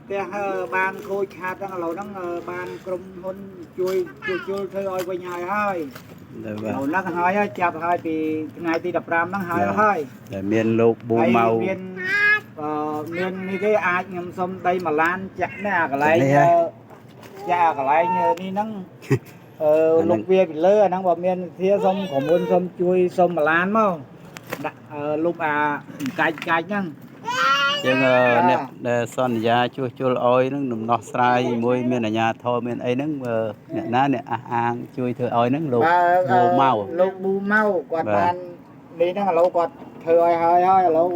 ផ្ទះបានខូចខាតហ្នឹងឥឡូវហ្នឹងបានក្រុមហ៊ុនជួយជួសជុលធ្វើឲ្យវិញហើយហើយ ដែលបាទ ឥឡូវហ្នឹងហើយហើយចាប់ហើយពីថ្ងៃទី15ហ្នឹងហើយហើយ ដែលមានលោកប៊ូម៉ៅ មានអឺមាននេះទេអាចខ្ញុំសុំដីមួយឡានចាក់នេះអាកន្លែង នេះហ៎ ចាក់អាកន្លែងនេះហ្នឹងអឺលុបវាពីលើអាហ្នឹងបើមានធាសុំក្រុមហ៊ុនសុំជួយសុំមួយឡានមកដាក់លុបអាកាច់កាច់ហ្នឹង ចឹងអ្នកដែលសន្យាជួសជុលឲ្យហ្នឹងដំណោះស្រាយមួយមានអាជ្ញាធរមានអីហ្នឹងអ្នកណាអ្នកអះអាងជួយធ្វើឲ្យហ្នឹងលោកប៊ូម៉ៅ លោកប៊ូម៉ៅគាត់ បាទ បាននេះហ្នឹងឥឡូវគាត់ធ្វើឲ្យហើយហើយឥឡូវ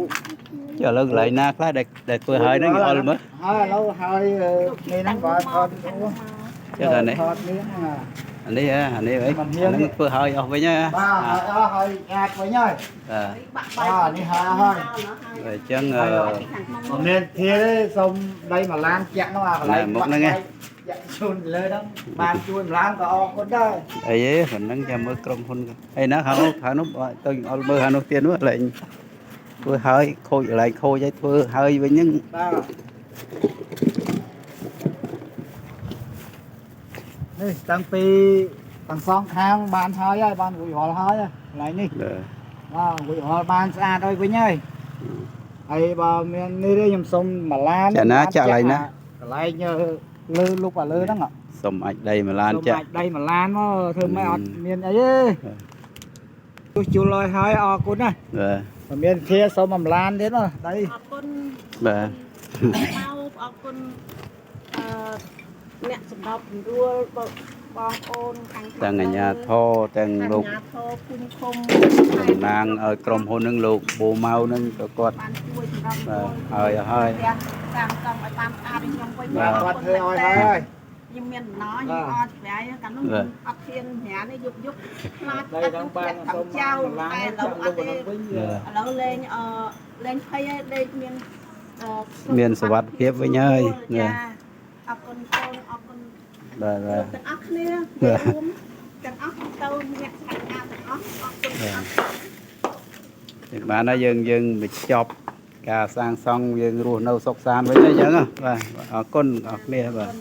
ចុះឥឡូវកន្លែងណាខ្លះដែលដែលធ្វើហើយហ្នឹងអល់មើល ហើយឥឡូវហើយនេះហ្នឹងគាត់ថត ចុះអានេះ ថតនេះហ្នឹង អានេះហ៎អានេះអី មិនហ៊ាន ហ្នឹងធ្វើហើយអស់វិញហ៎ បាទហើយអស់ហើយញាតវិញហើយ បាទ បាក់បែក បាទនេះហើយហើយ អញ្ចឹងអឺ បើមានធាទេសុំដីមួយឡានចាក់នោះអាកន្លែង ណែមុខហ្នឹងឯង ចាក់ជូនលើហ្នឹងបានជួយមួយឡានក៏អរគុណដែរ អីទេប៉ុណ្ណឹងចាំមើលក្រុមហ៊ុនអីណាខាងនោះខាងនោះបើទៅអល់មើលខាងនោះទៀតនោះកន្លែងធ្វើហើយខូចកន្លែងខូចឲ្យធ្វើហើយវិញហ្នឹង បាទនេះតាំងពីទាំងសងខាងបានហើយហើយបានរួចរាល់ហើយកន្លែងនេះ បាទ បាទរួចរាល់បានស្អាតហើយវិញហើយហើយបើមាននេះទេខ្ញុំសុំមួយឡាន ចាក់ណាចាក់កន្លែងណា កន្លែងលើលុបអាលើហ្នឹង សុំអាចដីមួយឡានចាក់ សុំអាចដីមួយឡានមកធ្វើម៉េចអត់មានអីទេ បាទ ជួសជុលឲ្យហើយអរគុណណាស់ បាទ បើមានធាសុំមួយឡានទៀតមកដី អរគុណ បាទ មកអរគុណអឺអ្នកសម្របសម្រួលបងប្អូនខាង ទាំងអាជ្ញាធរទាំងលោក អាជ្ញាធរភូមិឃុំ តំណាងឲ្យក្រុមហ៊ុនហ្នឹងលោកបូម៉ៅហ្នឹងក៏គាត់ បានជួយសម្រប បាទហើយហើយ ផ្ទះសាងសង់ឲ្យបានស្អាតឲ្យខ្ញុំវិញ បាទ គាត់ធ្វើឲ្យហើយ ខ្ញុំមានដំណរខ្ញុំអត់ស្រាយកាលនោះ បាទ អត់ហ៊ានប្រានេះយប់យប់ខ្លាច ដីហ្នឹងបានសុំ ចៅ មួយឡាន តែឥឡូវអត់ទេ វិញ ឥឡូវលេងអឺលេងភ័យហើយដេកមានអឺ មានសុវត្ថិភាពវិញហើយ ចាអរគុណកូនអរគុណ បាទបាទ ទាំងអស់គ្នា បាទ រួមទាំងអស់ទៅអ្នកសហការទាំងអស់អរគុណទាំងអស់ ចឹងបានហើយយើងយើងបញ្ចប់ការសាងសង់យើងរស់នៅសុខសាន្តវិញហើយចឹងហ៎បាទអរគុណអរគ្នាបាទ